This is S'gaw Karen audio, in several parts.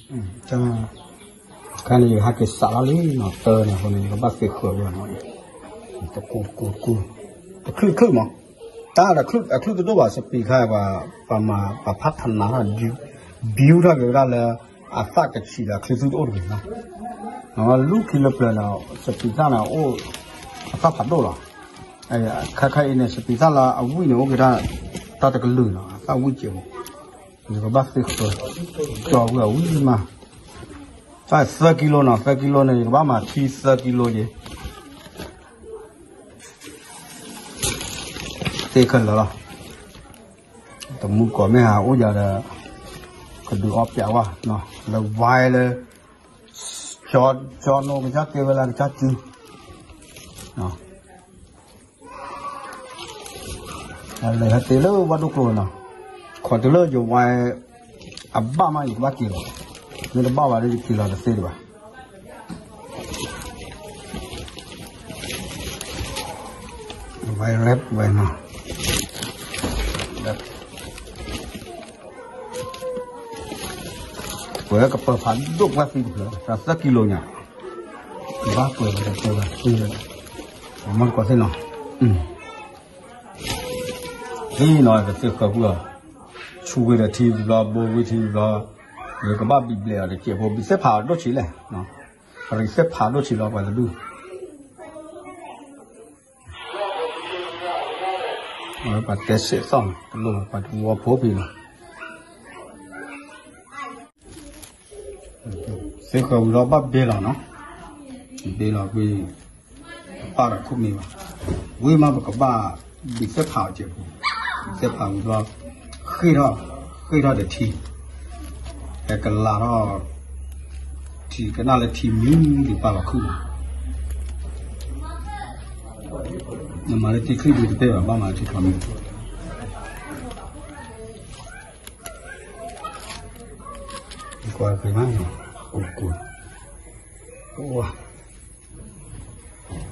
တၢ် ခါန့ၣ် ယဟဲက့ၤစးလီၤလံနီၤ တၢ်န့ၣ်အဃိန့ၣ် ယကဘၣ်သ့ဃၢၤဝဲနီၤ, တကိၢ်ကိၢ်ကိၢ်, တချုးချုးမး, တၢ်ဒီးအချုးတဒိၣ်ဘၣ် စပံးခါ ပှၤမၤ ပှၤဖးထနါထီၣ် ဘံထီၣ်က့ၤဝဲဒၣ်လၢ အသၣ်ကဆံးဒီးအချုးသုတအိၣ်တဂ့ၤနီၤ, လူခံလၢပျၢၤန့ၣ် စပံးသၣ်န့ၣ်အိၣ် အသၣ်ဖးဒိၣ်လီၤ, ခါခါအံၤန့ၣ် စပံးသၣ်လၢအဝံၣ်န့ၣ် အိၣ်က့ၤတၢ် တၢ်တကလုာ်နီၤ အသၣ်ဝံၣ်စဲးဖိ ယကဘၣ်သ့ဃၢၤ ကၠီဝံၣ်အဝံၣ်မး, တၢ်သၢကံလိနီၤ သၢကံလိန့ၣ် ယကဘၣ်မၤထံသၢကံလိက့ၤ, သ့ခဲလၢာ်လီၤ, တမူကီၢ်မ့ၢ်ဟးအိၣ်ယၤဒီး ကဒုးအီပျးဝဲ လၢဝဲလၢ ကၠီနိကစၢ်ကဲဝဲလၢကစၢ်စု လဲၤဟဲတ့လၢဝဲဒိၣ်ကျိၤနီၤ, ခီတုၤလၢယဝဲ အဘၣ်မးယကဘၣ်က့ၤလီၤ, မ့ၢ်တဘၣ်ဘၣ်ဒီးယက့ၤလီၤတသ့ဒံးဘၣ်, ဝဲရဲၣ်ဝဲနီၤ, ပှဲၤကပၢၤဖးဒိၣ်ပှၢ်သံတဖျၢၣ် သၢကံလိညါ, ဘၣ်ပှဲၤပှဲၤပှဲၤ, မ့ၢ်တကိးသ့ၣ်နီၤ, သ့ၣ်နီၤ ကသ့ၣ်ဃၢၤပူၤလီၤ, ဆူဝ့ၢ်ဒီးထံဘျီ ဘိဝ့ၢ်ထံဘျီ, ယကဘၣ်ဘံၣ်ဘျဲးအီၤတစဲးဖိ ဘံၣ်သ့ၣ်ဖးဒိၣ်ဆံးလဲၣ်, ရံၣ်သ့ၣ်ဖးဒိၣ်ဆံးလီၤပှၤတဒူၣ် ပှၤတဲစဲးသီၣ် တလိၣ်ပှၤတဝီဖိဖံးလီၤ, သ့ဃၢၤဝံၤဒီးဘၣ်ဘ့လီၤနီၤ, ဘ့လီၤကွံာ်, ပၢ်ဒီးခိၣ်မ့ၢ်ဘၣ်, ဝံၤမးပကဘၣ် ဘံၣ်သ့ၣ်ဖးအီၤစဲးဖိ, ဘံၣ်သ့ၣ်ဖးဝံၤဒီး, ဃ့ၢ်ထီၣ်, ဃ့ၢ်ထီၣ်ဒီးထံ, ဟဲကလၤထီၣ် ထံကနၣ်လၢထံမံၤဒုးပာ်လီၤခုၣ်လီၤ, နမၤလၢထံချံဒုးတတဲဘၣ် ဘၣ်မၤလၢထံချီမံၤ, ကွၢ်က့ၤမး,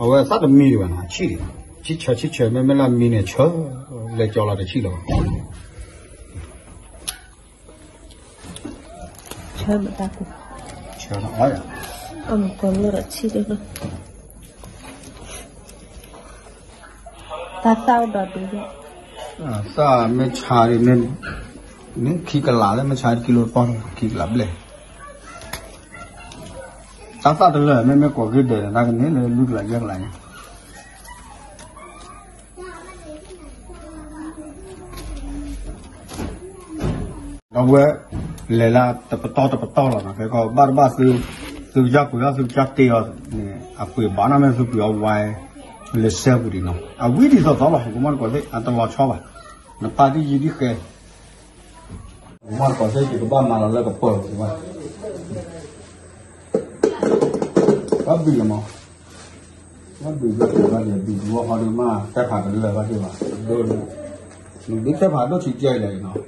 အဝဲသၣ်တမံဒံးဘၣ်နီၤ ဆံၣ်, ဆံၣ်ဆၢဆံၣ်ဆၢ မ့မ့ၢ်လၢအမံန့ၣ် ဆၢ, လဲၤကၠီလီၤတဆံၣ်လီၤ, ဆၢမတၤကူ, ဆၢ, အမကီလိဒီးဆံၣ်ဒၣ်, တၢ်သၣ်အိၣ်ဒီးဒုး, သၣ်မ့ၢ်ဆါဒ်န့ၣ်, မ့ၢ်ခံကလးလၢမ့ၢ်ဆါကံလိတပီၢ် ခံကလးဘျဲၣ် တၢ်သၣ်တလၢာ် မ့မ့ၢ်ကိးဂ့ၢ်ဒဲးန့ၣ် တၢ်ကန့ၢ်လၢလွံၢ်ကလးယဲၢ်ကလးညါ, ဒီပုၢ်ဝဲၢ်, လဲၤလၢတပတီၢ်တပတီၢ်လီၤနီၤ ဖဲကီးဘၣ်တဘၣ်သု, သုကစၢ်ပှ့ၤအီၤ သုကစၢ်တ့အီၤန့ၣ် အပှ့ၤဘၣ်နီၣ်မ့ၢ်သုပှ့ၤအီၤဝဲ, လၢစဲပူၤဒံးနီၤ အဝံၣ်ဒ်သိးသိးလီၤ ကမီၣ်တကိးသ့ၣ် အတလီၤဆီဘၣ်, နပၢ်ဒ်ယံၤဒ်ဃဲ မီၢ်တကိးသ့ၣ် ယကဘၣ်မၤလီၤလၢကပၢၤ, ဘၣ်ဘံၣ်လီၤမး, ဘၣ်ဘံၣ်ဘၣ်ဘံၣ်ဘၣ်န့ၣ် ဘံၣ်တဝီဃီဒုးမး သဲဖးတလၢာ်ဘၣ်ဒံးဘၣ်, နဘံၣ်သဲဖးဒိၣ်ထံကဲအံၤလီၤနီၤ,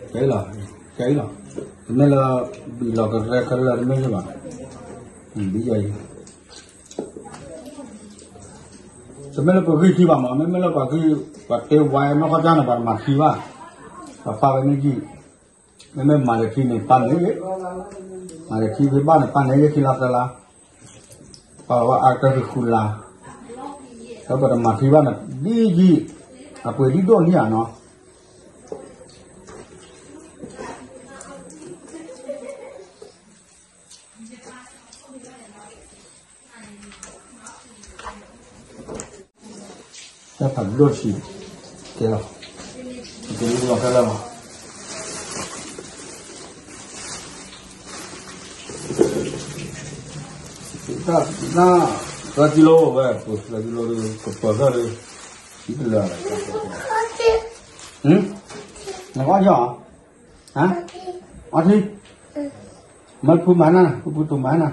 ကဲအံၤလီၤ, ကဲအံၤလီၤ, တမ့ၢ်လၢ ဘံၣ်လီၤကရဲခဲလၢာ်တမ့ၢ်လၢၤဘၣ်, ဘံၣ်ယဲအံၤ တမ့ၢ်လၢပဂံၢ်ခံဘၣ်မး မ့မ့ၢ်လၢပှၤဂံၢ် ပှၤတဲဝဲနီၢ်ကီၢ်ကၢ်န့ၣ် ပှၤတမၤခံဘၣ်, ပှၤပာ်ဝဲန့ၣ်ယံၣ်, မ့မ့ၢ်မၤဒီးခံန့ၣ် ပာ်န့ၢ်ယဲ, မၤဒီးခံဘၣ်န့ၣ် ပာ်န့ၢ်ယဲခံလါသၢလါ, ပာ်ဝဲအါကတၢၢ်ဃုလါ, ဒီးပှၤတမၤခံဘၣ်န့ၣ် ဒ်ယံၣ်, အပှ့ၤဒ်ဒိၣ်န့ၣ်ဧါနီၤ တၢ်ဖးဒိၣ်ဆံး, ကဲလီၤ, ကဲလီၤခဲလၢာ်လီၤ, တၢ်, တၢ်, သၢကံလိဝဲ, သၢကံလိဒီး ကပၢၤဖျၢၣ်ဒီး, တလၢာ်, နကအီၣ်ယီၤ, အီထံ မ့ၢ်ဖုမၤနၤ, ဖုဖုတူၢ်မၤနၤ,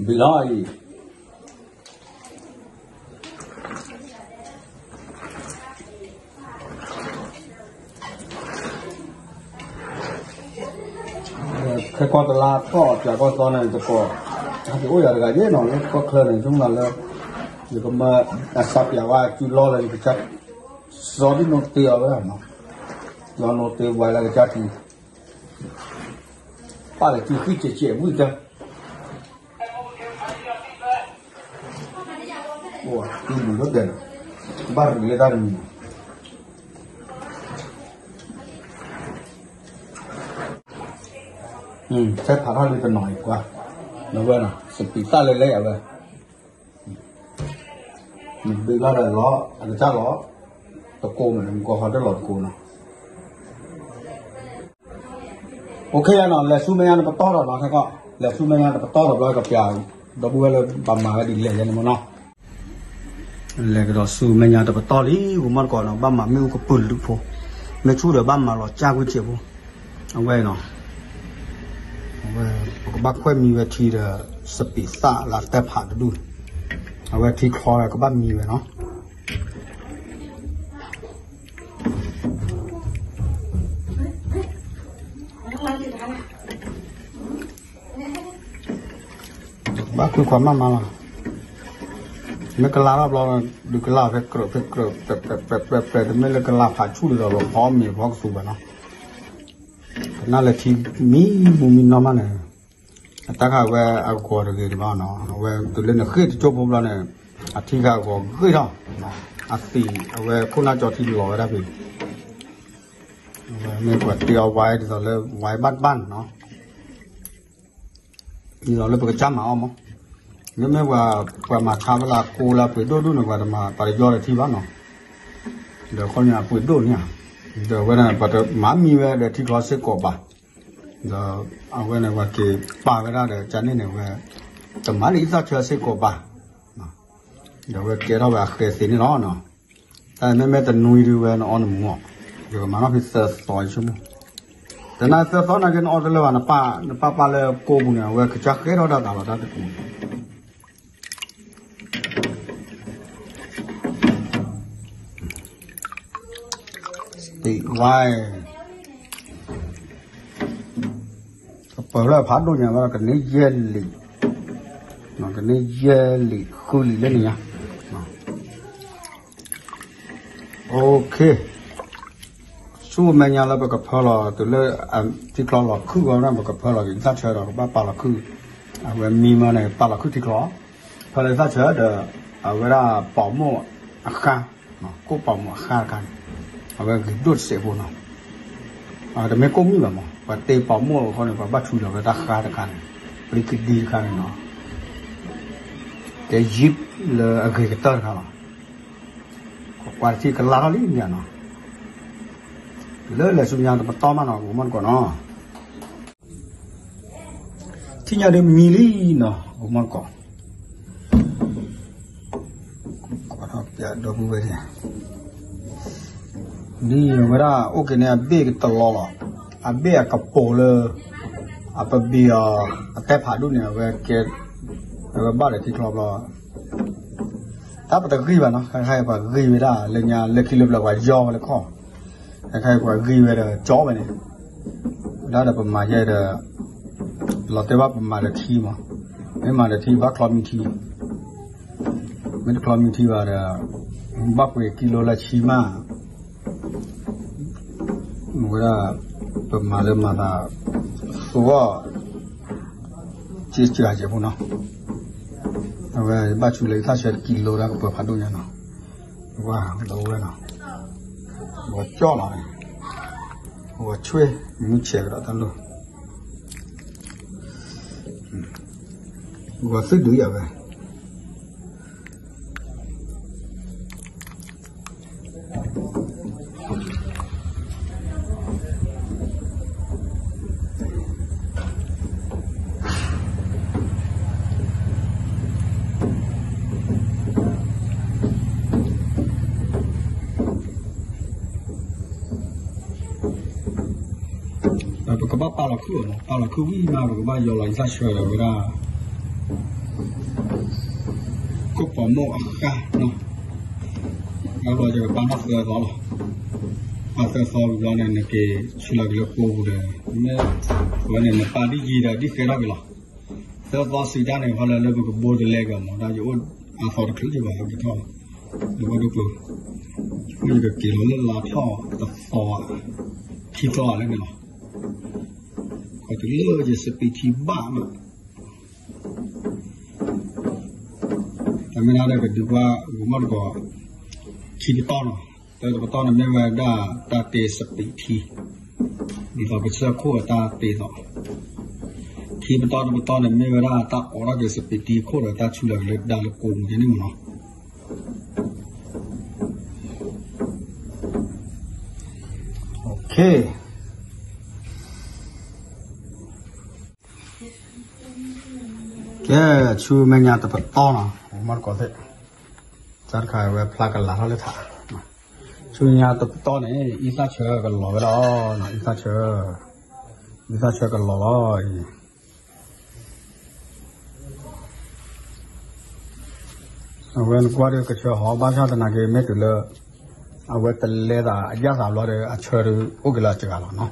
ဘံၣ်လီၤအံၤ, ခဲကီၢ်တလါထီၣ် ပၠးကီၢ်သီန့ၣ် တကိး, ဟဲက့ၤအိၣ်ယၤတဂၤယဲနီၤ လၢကီၢ်ချၢန့ၣ် ဆိကမိၣ်လၢ ယကမၤအစးပၠးဝဲအစုလီၢ်လၢယကစၢ် စီၤဒ်နိးတ့အီၤဝဲနီၤ, ယီၤနီၣ်တ့ဝဲလၢကစၢ်ထံ, ပၢ်လၢထံဃံၣ်ကဲးကဲးဝံၣ်တၢ်, အိၣ်တုၤလီၤတဲာ်လီၤ, ဘၣ်ရံးလၢတၢ်တမံၤ, ဆဲးဖးထီၣ်လံတနီၤအံၤကွၢ်, ဒီပုၢ်ဝဲၢ်နီၤ စပံးသၣ်လၢလဲၣ်အဝဲ နဘ့ၣ်လီၤဒီးလီၤ အကစၢ်လီၤ, တကိးမး နမ့ၢ်ကီၢ်ဟီတလီၤတကိးနီၤ, အိၣ်ခ့ယါနီၤ လဲၤဆူမဲာ်ညါတပတီၢ်ဒီးနီၤ ခဲကီၢ် လဲၤဆူမဲာ်ညါတပတီၢ်ဒီးဘျီကပျး, ဒီပုၢ်ဝဲၢ်လၢဘၣ်မၤဝဲဒ်လဲၣ်ယဲန့ၣ်မ့ၢ်နီၤ, လဲၤကဒီးဆူမဲာ်ညါတပတီၢ်လံ ဂီၤမီၢ်တကိးနီၤ ဘၣ်မၤမ့ၣ်အူကပုာ်လုးဖိ, မ့ၣ်ဆူၣ်ဒီးဘၣ်မၤလီၤကၢ်ကွံာ်စဲးဖိ, အဝဲနီၤ ပကဘၣ်ခွဲးမံဝဲထံဒီး စပံးသၣ်လၢတဲဖးတဒူၣ်, အဝဲထံချီကဘၣ်မံဝဲနီၤ, ဘၣ်ကွံာ်ခွါမးမးလီၤ, မ့ၢ်ကလါထီၣ်ဘျီ ဒုးကလါဖဲကြၢးဖဲကြၢး ပဲပဲပဲပဲ တမ့ၢ်လၢကလါဖးဆူၣ်ဒ်သိး ဖီမ့ၤဖီကသူဘၣ်နီၤ, ကနၣ်လၢထံမံမူမံနီၢ်မးန့ၣ်, အတၢ်ခါဝဲအဂီၤတဂ့ၤတဘၣ်နီၤ, အဝဲတုၤလၢနဃ့ၢ်တကၠိဖိဘျီန့ၣ်, အထံဂၤအဂီၤဂ့ၢ်ထီၣ်, အသံးအဝဲခိၣ်နၢ်ကၠီထံလီၤဝဲဒၣ်ဖဲ, အဝဲမ့ၢ်ပှၤတ့အီၤဝဲဒ်သိးလၢဝဲဘၣ်တဘၣ်နီၤ, ဒ်သိးလၢပကစၢ်မၤအီၣ်မး, မ့မ့ၢ်ပှၤမၤဆါဖဲလၢအကိးလၢအပှ့ၤဒိၣ်ဒိၣ်န့ၣ် ပှၤတမၤပှၤတယီၢ်လၢထံဘၣ်နီၤ, ဒီးခီန့ၣ်အပှ့ၤဒိၣ်န့ၣ်ဧါ, ဒီးအဝဲန့ၣ် ပှၤတမၤမံဝဲဒီးထံချီစ့ၢ်ကီးဘၣ်, ဒီးအဝဲန့ၣ် ပှၤက့ၤပာ်ဝဲဒၣ်ဒီးကန့ၣ်န့ၣ်ဝဲ, တမၤလၢယသးဆၢစ့ၢ်ကီးဘၣ်, ဒီးဝဲကဲထီၣ်ဝဲအဃဲသ့န့ၣ်လီၤ, တၢ်မ့မ့ၢ်တနွံဒုးဝဲနအီနမူအီၤ, ယကမၤနီၣ်ဖဲသၢသီယဆိကမိၣ်, တနၤသၢသီနာ်က့နအီတလၢဘၣ်, နပၢ်ပၢ်လၢကိးပူၤန့ၣ် အဝဲကစၢ်ဃဲထီၣ်တၢ်သးလီၤတၢ်တကူၣ် စတံးဝါ, ကပၢၤလၢဖးဒိၣ်ညါဘၣ် ကန့ၢ်ယဲၢ်လံာ်, ကန့ၢ်ယဲၢ်လံာ်ဃုလံာ်လၢန့ၣ်ညါ, အိၣ်ခ့, ဆူမဲာ်ညါလၢပကဖၢလီၤတုၤလၢ ထံချီလီၤခုၣ်ဝဲဒၣ် ပကဖၢလီၤက့ၤသၣ်ဆၢဒီး ကဘၣ်ပာ်လီၤခုၣ်, အဝဲမံမၢန့ၣ် ပာ်လီၤခုၣ်ထံချီ, ဖၢလီၤသၣ်ဆၢဒီး အဝဲဒၣ်ပီးမိၣ်အဃါ, ကိၣ်ပီးမိၣ်အဃါတခါန့ၣ်, အဝဲဂ့ၤဒိၣ်တစဲးဖိနီၤ, တမ့ၢ်ကိၣ်မံၣ်ဘၣ်မး ပှၤတ့ပီးမိၣ်အဃိန့ၣ် ပှၤဘၣ်ထုးလီၤဝဲတၢ်ဃါတခါန့ၣ်, ပျံၤကဒံတခါန့ၣ်နီၤ, ကဲယံာ်လၢအဂ့ၤကတၢၢ်တခါလီၤ, ကွၢ်တထံၣ်ကလါထီၣ်လံမ့ၢ်နီၤ, လၢလဲၤဆူညါတပတီၢ်မးနီၤ ဂီၤမီၢ်တကိးနီၤ ထံၣ်ညါဒ်မံလံနီၤ ဂီၤမီၢ်တကိး, ကွၢ်ထီၣ်ပျးဒီပုၢ်ဝဲၢ်န့ၣ်, ဒ်အဝဲဒၣ်အိၣ်က့ၤန့ၣ် အဘ့ၣ်ကတလီလီၤ, အဘ့ၣ်အကပိာ်လၢ အပဘ့ၣ်အီၤ အတဲဖးဒိၣ်န့ၣ် အဝဲကဲ, အဝဲဘၣ်ဒီးထံချီဘျီ တၢ်ပတဂံၢ်ဘၣ်နီၤ ခဲခါအံၤပှၤဂံၢ်ဝဲဒၣ်လၢညါ လၢခံလၢပျၢၤပှၤယီဝဲလၢခီၣ်, ခဲခါအံၤပှၤဂံၢ်ဝဲဒီးကၠီဝဲန့ၣ်, ဒၣ်ဒီးပမၤယဲဒီး, လီၤတဲာ်ဘၣ်ပမၤဒီးထံမး, မ့ၢ်မၤဒီးထံဘၣ်ချီမံထံ, မ့ၢ်တချီမံထံဘၣ်ဒီး, ဘၣ်ပှ့ၤကံလိလၢဆံမး ဝဲဒၣ်, ပမၤလၢမၤသး, သူဂီၢ်, စ့စှၤစဲးဖိနီၤ, အဝဲဘၣ်ဆူလၢယသၣ်ဆၢတကံလိဒၣ်ကပၢၤဖးဒိၣ်ညါနီၤ, ဝါဒီဝဲနီၤ, ဂီၤကၠီလီၤန့ၣ်, ဂီၤဆွ့, မုၢ်ဆဲးကဒီးတၢ်လိၣ်, ဂီၤသုဒုးယၤဝဲ ပကဘၣ်ပာ်လီၤခုၣ်အီၤနီၤ, ပာ်လီၤခုၣ်ဝံၤမး ပကဘၣ်ယီၤလီၤယသၣ်ဆၢဒီးဝဲဒၣ် ကိၣ်ပီးမိၣ်အဃါနီၤ, အဘျီယကပာ်ထီၣ်သၢသီလီၤ, ပာ်သၢသီဝံၤဘျီန့ၣ် နက့ၤဆူလီၤက့ၤလၢကိပူၤဒီး, မ့ၢ်ဝဲန့ၣ် နပာ်ဒ်ယံၤဒီးဒ်ဃဲထီၣ်က့ၤလီၤ, သၢသီစံးတၢ်န့ၣ် ခီလၢလၢပကဘိတလဲက့ၤမး ဒ်ယအိၣ်အသီတချုးက့ၤဘၣ်လၢပထီၣ်, လၢဝဲဒိၣ်ကျိၤ, မ့ၢ်ယကက့ၤလီၤလၢလါထီၣ်တသီဧါ, ထံကျီလၢန့ၣ်လီၤ. ခီတုၤလၢယစပံးထံဘၣ်မး, တၢ်မ့ၢ်ဒၣ်ဒီးကဒုးကွၢ် ဂီၤမီၢ်တကီး ထံပတီၢ်နီၤ, တၢ်တပတီၢ်န့ၣ်မ့ၢ်ဝဲဒၣ်တၢ်တ့စပံးထံ, ဒ်သိးကစၢၢ်ခိၣ်အတၢ်တ့သိး, ထံပတီၢ်တပတီၢ်န့ၣ်မ့ၢ်ဝဲဒၣ်တၢ်အိးထီၣ်က့ၤစပံးထံခိၣ်ဒီးတၢ်ဆူၣ်လီၤက့ၤလၢဒါလၢကိးမူၤက့ၤန့ၣ်မးနီၤ. ကဲ, ဆူမဲာ်ညါတပတီၢ်နီၤ, မီၢ်တကိးသ့ၣ်, တၢ်တခါဝဲဖျါကလၤထီၣ်လၢထး, ဆူညါတပတီၢ်န့ၣ် အံသၣ်ဆၢကလီၤဝဲဒၣ်, အံသၣ်ဆၢ, အံသၣ်ဆၢကလီၤလီၤအံၤ. အဝဲနကွၢ်ဒီးကဆၢဟီဘၣ်ဆၣ်သနာ်က့ မ့ၢ်တုၤလၢ အဝဲတလဲသးအယၣ်သးဘျီဒီး အဆၢဒုးအိၣ်က့ၤလီၤစှၤလီၤနီၤ.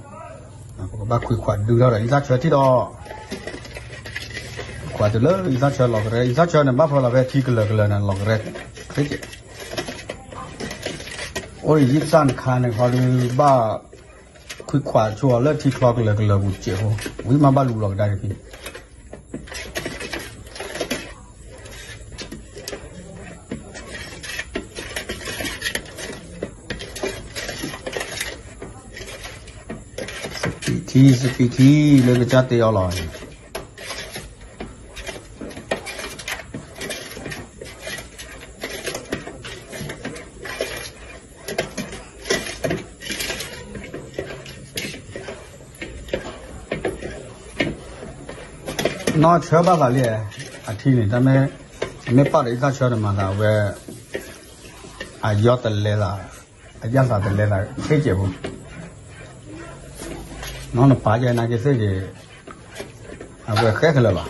ပကဘၣ်ခွံခွးဒုထီၣ်ဒီး အံသၣ်ဆၢထံၣ်ဒီး ခွးတုၤလၢအံသၣ်ဆၢလီၤကရဲ, အံသၣ်ဆၢန့ၣ် ဘၣ်ဖၢလီၤဖဲထံကလၢာ်ကလၢာ်န့ၣ် လီၤကရဲ, အိၣ်ယံာ်စၢ်နခါန့ၣ် ခီဒုးဘၣ် ခွံခွးဆိအီၤလၢထံချီကလၢာ်ကလၢာ်ပူၤစဲးဖိ, ဝံၤမ့ၢ်ဘၣ်လူၤလီၤကဒါက့ၤဖဲ စပံးထံ စပံးထံ လၢကစၢ်တ့အီၤလီၤ. နီၢ်ဆၢဘၣ်သးလံ, အထံန့ၣ် တၢ်မ့ၢ်, မ့ၢ်ပာ်ဒီးအံသၣ်ဆၢန့ၣ်မၤသးဝဲ, အယီၢ်တလဲသး, အယၣ်သးတလဲသး ခဲကဲးဖိ, နီၢ်နပာ်ယဲနာ်က့သ့ၣ်က့ၤ, အဝဲဃဲခဲလၢာ်လီၤ.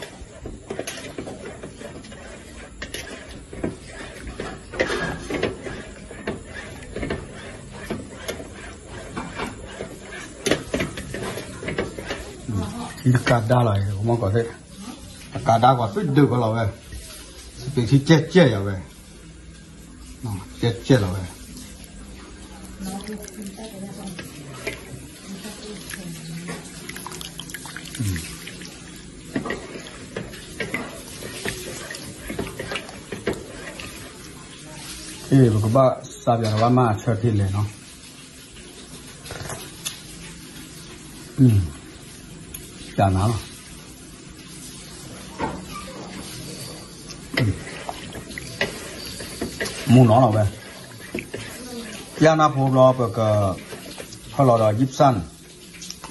ထံတကးဒါလီၤ, မီၢ်ကီးသ့ၣ်, အကးဒါကွၢ်သွံၣ်ဒုးကလီၤဝဲ, စပံးထံကဲကဲယၤဝဲ, ကဲကဲလီၤဝဲ. ပကဘၣ်စးပၠးတဘၣ်မးအဆၢထံလဲၣ်နီၤ, ကနၤလီၤ. မူနီၤလီၤဝဲ, ယနၢ်ဖိဘျီ ပက, ဟဲလီၤဒီးယံပစၢ်န့ၣ်,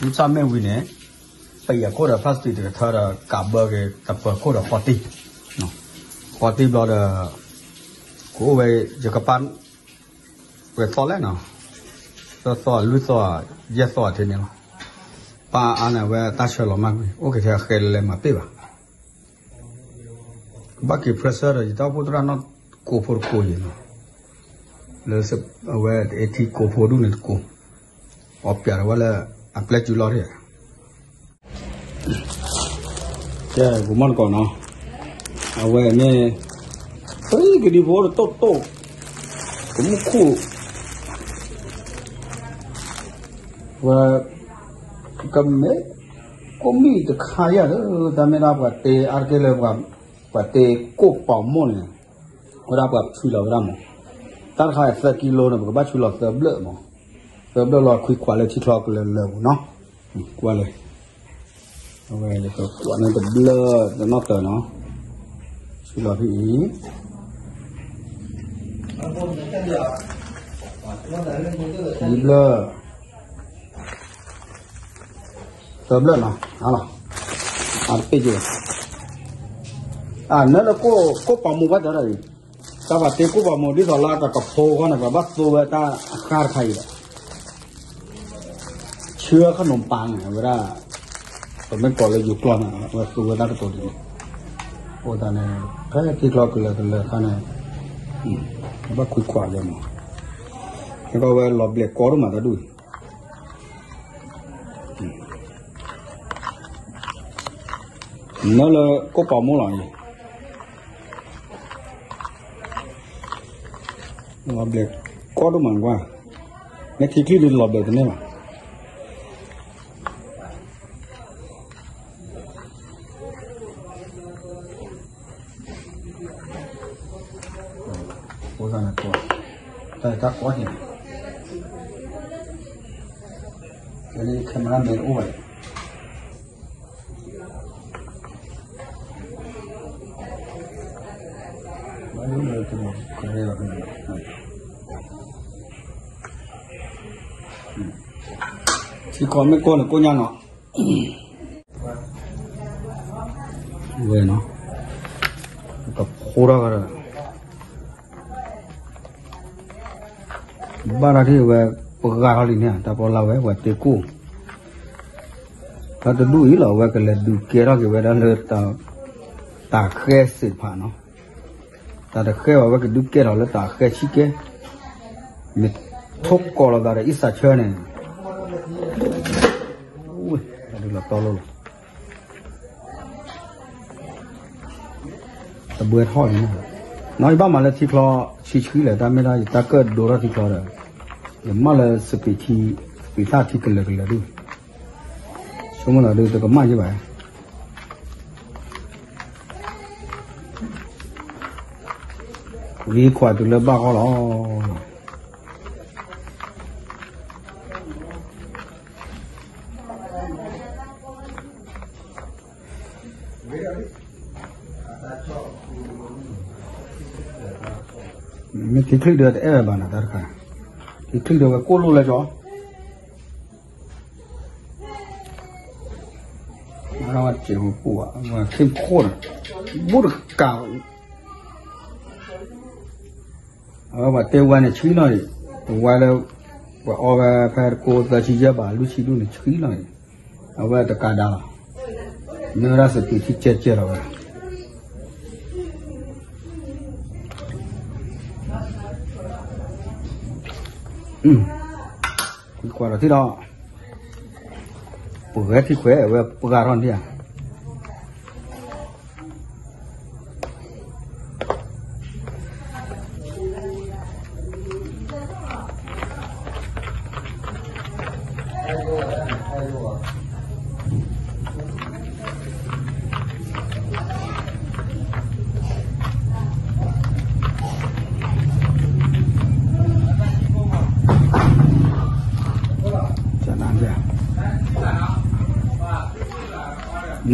ယံပစၢ်မ့ၢ်ဝံၤန့ၣ်, ပယဲၢ်ခိၣ်ဒီး plastic တကထၢဒီး ကးဘၢက့ၤတပၢၤခိၣ်ဒီးဃီတံၢ်, ဃီတံၢ်ဘျီဒီး, ကအိၣ်ဝဲ, ယကပာ်, ဝဲသီၣ်လဲၣ်နီၤ, သီၣ်သီၣ်လွံၢ်သီၣ်, ယဲၢ်သီၣ်ထဲန့ၣ်လီၤ. ပၢ်အါန့ၣ် အဝဲတၢ်ဆၢလီၤမၢ်ကွံာ် အိၣ်က့ၤထဲအဃဲလၢလဲၤမၤပ့ၢ်ဘၣ်. ဘၣ်က့ၤ pressure ဒီး ယတၢ်အိၣ်ဖှိၣ်သရၣ်နီၢ်ကိးဖိတကိးယံၤနီၤ, လၢအဝဲတအဲထံကိးဖိဒူၣ်န့ၣ်တကိး, အီပၠးဒီးဝဲလၢအပျဲၢ်စုလီၢ်ထံၣ် ကဲ ပမီၢ်တကိးနီၤ, အဝဲမ့ၢ်, ကဒံဖိတတိၢ်တိၢ်, ကမူၣ်ခူၣ်, ဝဲ, ကမ့ၢ်, ကိးမံၣ်တခါယၤလၢ, တၢ်မ့ၢ်ဒၣ်ပှၤတ့အါတက့ၢ်လၢ, ပှၤတ့ကိၣ်ပီၤမိၢ်န့ၣ်, ဝဲဒၣ်ပှၤဆှံလီၤဝဲဒၣ်မး, တၢ်တခါသၢကံလိန့ၣ် ပကဘၣ်ဆှံလီၤသၢဘျၢၣ်မး, သၢဘျၢၣ်လီၤခွံခွးလၢထံချီကလၢာ်လၢာ်ပူၤနီၤ, ကွၢ်လၢ အဝဲယကကွၢ်န့ၢ်တဘျၢၣ်တနီၣ်တၢၤနီၤ, ဆှံလီၤဖဲအံၤ, ခံဘျၢၣ်, သၢဘျၢၣ်နီၤ, အလီၤ, အတပ့ၢ်က့ၤ, နလၢကိၣ်ပာ်မူဘၣ်တၢ်ဒီးအံၤ, တၢ်ပှၤတ့ကိၣ်ပာ်မူဒ်သိးလၢတၢ်ကဖိဃီန့ၣ် ပှၤဘၣ်သိဝဲတၢ်အဃၢ်တခါအံၤဒီး ဆှၢခနီၤပာ်န့ၣ် အဝဲဒၣ်, ပမ့ၢ်ကိးလၢယိၤကျိာ်န့ၣ် အဝဲသူဝဲဒၣ်တကိးဒ်န့ၣ်, အဃိသတးန့ၣ် ဖဲထံချီကလၢာ်ကလၢာ်အခါန့ၣ် ဘၣ်ခွံခွးလၢမး, နကဝဲလီၤဘျဲးကီဒိၣ်မးတၢ်ဒူၣ်အံၤ, နလၢကိၣ်ပာ်မူလီၤအံၤ လီၤဘျဲးကီဒိၣ်မးနကွၢ်, မ့ၢ်ထံချံဒုးလီၤဘျဲးတန့ၢ်ဘၣ်, ဖိသၣ်န့ၣ်ကိး, တၢ်တၢ်ကိးန့ၣ်, လၢ camera man အိၣ်ဘၣ်, ထံကီၢ်မ့ၢ်ကိးန့ၣ်ကိးညါနီၤ. ဝဲနီၤ, ကဖိထီၣ်ဒီး ဘၣ်တၢ်ထံၣ်ဝဲ, ပဂာ်ထီၣ်လံန့ၣ် တၢ်ပီလၢ်ဝဲ ပှၤတ့ကိၢ်, တၢ်တဒူၣ်အံၤလီၤ အဝဲကလဲၤဒုးကဲထီၣ်က့ၤဝဲဒၣ်လၢ တၢ်ဃဲသ့ၣ်တဖၣ်နီၤ, တၢ်တဃဲဘၣ် အဝဲကဒုးကဲထီၣ်လၢတၢ်ဃဲဆံကဲ, မ့ၢ်ထိၣ်ကိးလီၤသးဒီးအံၣ်စၢ်ဆၢန့ၣ်, တၢ်ဒုးလီၤတီလိၤလီၤ. တဘှဲထီၣ်န့ၣ်, နီၢ်ယဘၣ်မၤလၢထံချီ ဆံဆှံလဲၣ် တၢ်မ့ၢ်ဒၣ်ယတၢ်ကၢၣ်ဒိထီၣ်ထံချီဒီး, ယမၢလၢစပံးထံ, စပံးထၣ်ထံကလၢာ်ကလၢာ်ဒု, ဆိကမိၣ်လီၤဒု တကမၣ်ယဘၣ်, ဂ့ၤခွးတုၤလၢဘၣ်ဃီလီၤ. မ့ၢ်ထံချံၣ်ဒီးတအဲၣ်ဝဲဘၣ်နီၤ တၢ်တခါ, ထံချံၣ်ဒီးဝဲကိၣ်လိၣ်လၢကီ, အဝဲစဲးဖိပူၤဘၣ် ဝဲခ့ၣ်ခိၣ်ဒီး ဘူးတကး အဝဲပှၤတဲဝဲန့ၣ်ဆှံလီၤအံၤ, ပဝဲလၢ ပှၤအီဝဲဖဲတကိးသၢဆံယဲၢ်ဘး လွံၢ်ဆံဒူၣ်န့ၣ်ဆှံလီၤအံၤ, အဝဲတကးဒၣ်လီၤ, မ့ၢ်ဝဲဒၣ်စပံးထံကဲကဲလီၤဝဲ, ကွၢ်ဒီးထံၣ်ဒီး ပဂဲၤထံခွဲးဝဲပှၢ်ထီၣ်န့ၣ်ဧါ.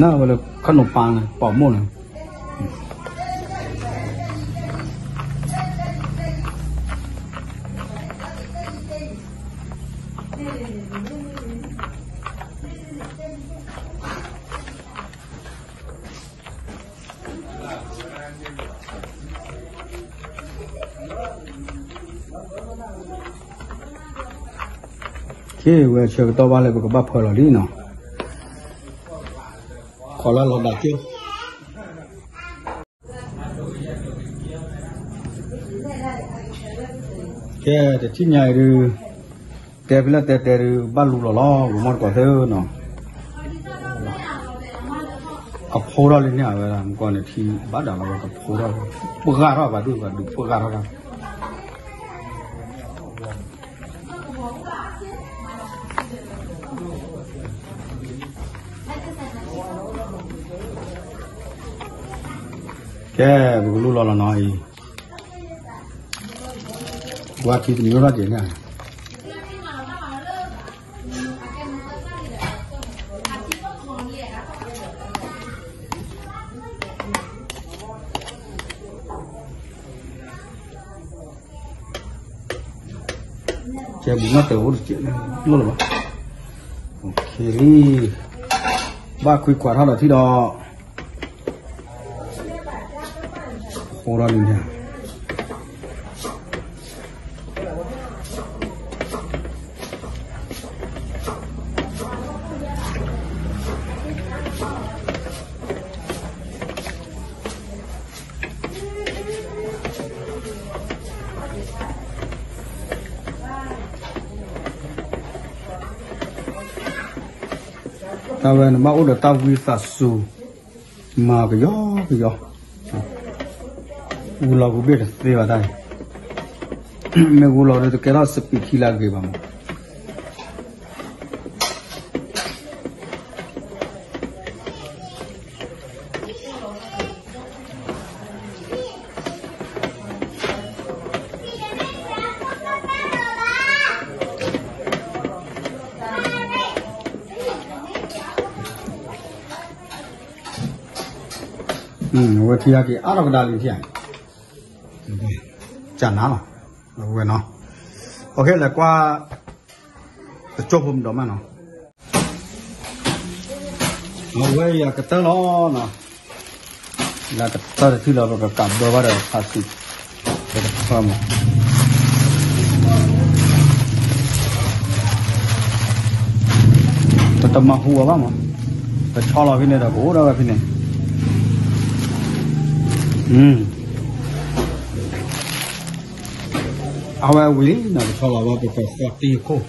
နဝဲလၢခနီၣ်ပၤန့ၣ် ပှၤမိၢ်န့ၣ် ကဲဝဲဆၢကတီၢ်ဘၣ်လၢပကဘၣ်ဖၢလီၤလံနီၤ, ခီလၢလီၤဒၣ်က့ ကဲ တထံၣ်ညါအံၤဒုး တဲဖဲလဲၣ်တဲတဲဒုး ဘၣ်လူလီၤလီၤ ဂီၤမီၢ်တကိးသ့ၣ်နီၤ, ကဖိထီၣ်လံန့ၣ် အဝဲဒၣ်မ့ၢ်ကီၢ်န့ၣ် ထံဘၣ်ဒၣ်လီၤဝဲ ကဖိထီၣ်, ပှၢ်ထီၣ်ဘၣ်ဒုး ပှၢ်ထီၣ်တၢ် ကဲ ပကလူလီၤလီၤနီၤအံၤ, ဝါထံတမံၤထီၣ်က့ၤန့ၣ် ကဲ ဘူးနီၢ်တၢၤအိၣ်တစဲးလီၤလီၤဘၣ်, လံ, ဘၣ်ခွံခွးထီၣ်ဒီးထံၣ်ဒီး ဃိထီၣ်လံန့ၣ် တၢ်ဝဲန့ၣ်ဘၣ်အိၣ်ဒီးတၢ်ဝံသးစူၤ, မၤကယီကယီ, ဂူၤလီၤဂူၤဘ့ၣ်တသ့ဘၣ်တၢ်အံၤ, မ့ၢ်ဂူၤလီၤဒီးတကဲထီၣ်စပံးခံလၢအဂ့ၤဘၣ်မး. ဝဲထံဟဲက့ၤအါထီၣ်ကဒါလံထံဧါ, ကနၤလီၤ, ဝဲနီၤ, လဲၤကွၢ် တကၠိဖိမဒီးမးနီၤ, အဝဲယၤကတၢၢ်လီၤနီၤ, လၢကတၢၢ်တထံၣ်လီၤ ပကကးဘၢဘၣ်ဒီးဖးစံး, ပတဖၢမး ပတမၤဟူအီၤဘၣ်မး, ပဆီလီၤဖဲန့ၣ်ဒီး ပအိၣ်ဒၣ်ဝဲဖဲန့ၣ်, အဝဲဝံၤလံနီၤ ပဆီလီၤဘၣ် ပကဃီတ့ၢ်ခိၣ်,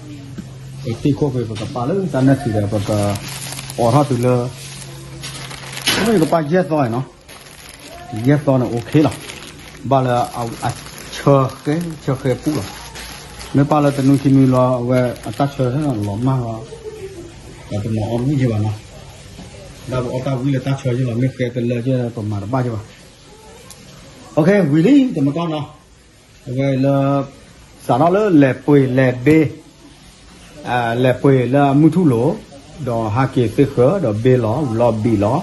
ပတ့ၢ်ခိၣ်ဖဲ ပကပာ်လၢတၢ်နၢၣ်ထံးဒီး ပကအိးထီၣ်တုၤလၢ မ့ၢ်ကပာ်ယဲၢ်သီနီၤ, ယဲၢ်သီန့ၣ် OK လီၤ, ဘၣ်လၢအဆၢဃဲ ဆၢဃဲပူလီၤ, မ့ၢ်ပာ်လၢတနွံခံနွံလီၤ အဝဲအတၢ်ဆၢလီၤမၢ်လီၤ, ဒီးတနီၤအီၣ်ဝံၣ်ယဲၢ်ဘၣ်နီၤ, ဒီးပအီၣ်တၢ်ဝံၣ်လၢတၢ်ဆၢယဲၢ်လီၤ မ့ၢ်ဃဲတလၢယဲၢ် ပမၤတဘၣ်ယဲၢ်ဘၣ်, OK ဝံၤလံ တမတီၢ်နီၤ, အဝဲလၢ စးထီၣ်လၢလဲၤပှ့ၤလဲၤဘ့ လဲၤပှ့ၤလၢအမုၢ်ထူၣ်လိၤ, ဒီးဟဲက့ၤသ့ၣ်ဃၢၤ ဒီးဘ့လီၤ ဝံၤလီၤဘံၣ်လီၤ,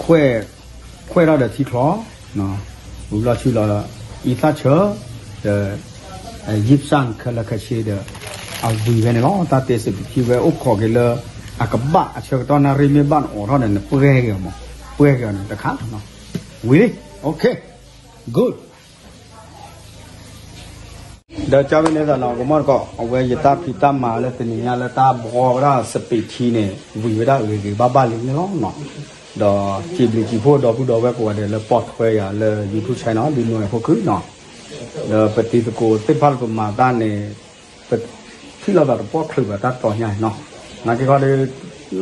ခွဲးထီၣ်ဒီးထံချီ, ဝံၤလီၤဆူလီၤ အံသၣ်ဆၢ, ဒီး ယံၣ်စၣ်ခဲလၢာ်ခဲဆ့ဒီး အဝံၤဖဲန့ၣ်လီၤ. တၢ်တဲစပံးခံဝဲအိၣ်ခိးက့ၤလၢ အကဘၣ်အဆၢကတီၢ်နၣ်ရံၣ်မ့ၢ်ဘၣ်နအိးထီၣ်န့ၣ် နပှဲၤက့ၤအီၤမး, ပှဲၤက့ၤအီၤန့ၣ်တခါလီၤ. ဝံၤလံ, OK, good. ဒီးကၢ်ဝဲန့ၣ်သးနီၤ ကမီၢ်တကိး အဝဲယတၢ်ဖံးတၢ်မၤလၢတနံၤညါလၢတၢ်ဘှီဝဲဒၣ်စပံးထံန့ၣ် ဝံၤဝဲဒၣ်ဂ့ၤဂ့ၤဘၣ်ဘၣ်လံန့ၣ်လီၤ. ဒီးစံးဘျုးစံးဖှိၣ်ဒီပုၢ်ဒီဝဲၢ်ကိးဂၤဒဲးလၢပိာ်ထွဲယၤလၢ YouTube channel ဒ်နိဝဲဖိခုနီၤ, ဒီးပတံၤသကိးသ့ၣ်တဖၣ်လၢပမၤတၢ်န့ၣ် ပထံၣ်လိာ်သးတပီၢ်ချုးဘၣ်တၢ်တီညါနီၤ, နာ်က့ခီဒီး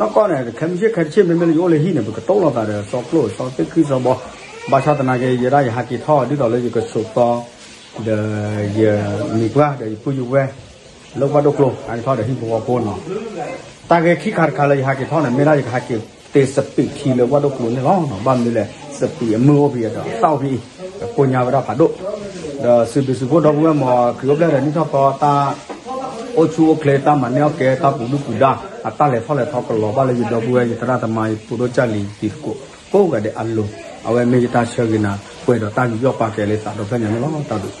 နီၢ်ကီၢ်န့ၣ် ခဲမုၢ်ဆ့ၣ်ခဲတဆ့ၣ် မ့မ့ၢ်လၢယအိၣ်လၢဟံၣ်န့ၣ် ပကတိၢ်လိာ်သးဒီးစီကျိၣ်စီသ့ၣ်ခုစီဘီ, ဘၣ်ဆၣ်သနာ်က့ ယဲဒၣ်ယဟးက့ၤထီၣ်ဒ်သိးလၢယကဆိးသီ ဒီးယမံၤပှၢ်ဒီးယပုၢ်ယဝဲၢ် လၢပှၢ်ဒိၣ်ကျိ ဟဲက့ၤထီၣ်ဒီးဟံၣ်ဖိဃီဖိနီၤ, တၢ်ဂ့ၢ်ခံခါတခါလၢယဟးက့ၤထီၣ်န့ၣ် မ့ၢ်ဒၣ်ယကဟးက့ၤတ့စပံးထံလၢပှၢ်ဒိၣ်ကျိန့ၣ်လီၤ. ဘၣ်မနုၤလဲၣ် စပံးအမုၢ်အိၣ်ဖဲအံၤဒီးအသၣ်အိၣ်ဖဲအံၤ ကိညါဝဲဒၣ်ဖးဒိၣ်, ဒီးစံးဘျုးစံးဖှိၣ်ဒီပုၢ်ဝဲၢ်မ့ၢ် ခရံာ်အိၣ်ဖျဲၣ်ဒီးနံၣ်ထီၣ်သီတၢ် အိၣ်ဆူၣ်အိၣ်ချ့ တၢ်မၤန့ၢ်အီၣ်ကဲ တၢ်ပူၤဒုၣ်ပူၤဒါ အတၢ်လဲၤထီၣ်လဲၤထီကလီၤဘၣ်လၢယဒီပုၢ်ဝဲၢ် ယသရၣ်သမါ ယပူၤဒိၣ်ကၢ်လံၤတံၤသကိး ကိးဂၤဒဲးအလိၤ, အဝဲမ့ၢ်ယတၢ်ဆၢဂ့ၤနၤ ပှဲၤဒီးတၢ်ယူးယီၣ်ပာ်ကဲလၢသးဒီဖျၢၣ်ညါန့ၣ်လီၤ. တၢ်ဘျုး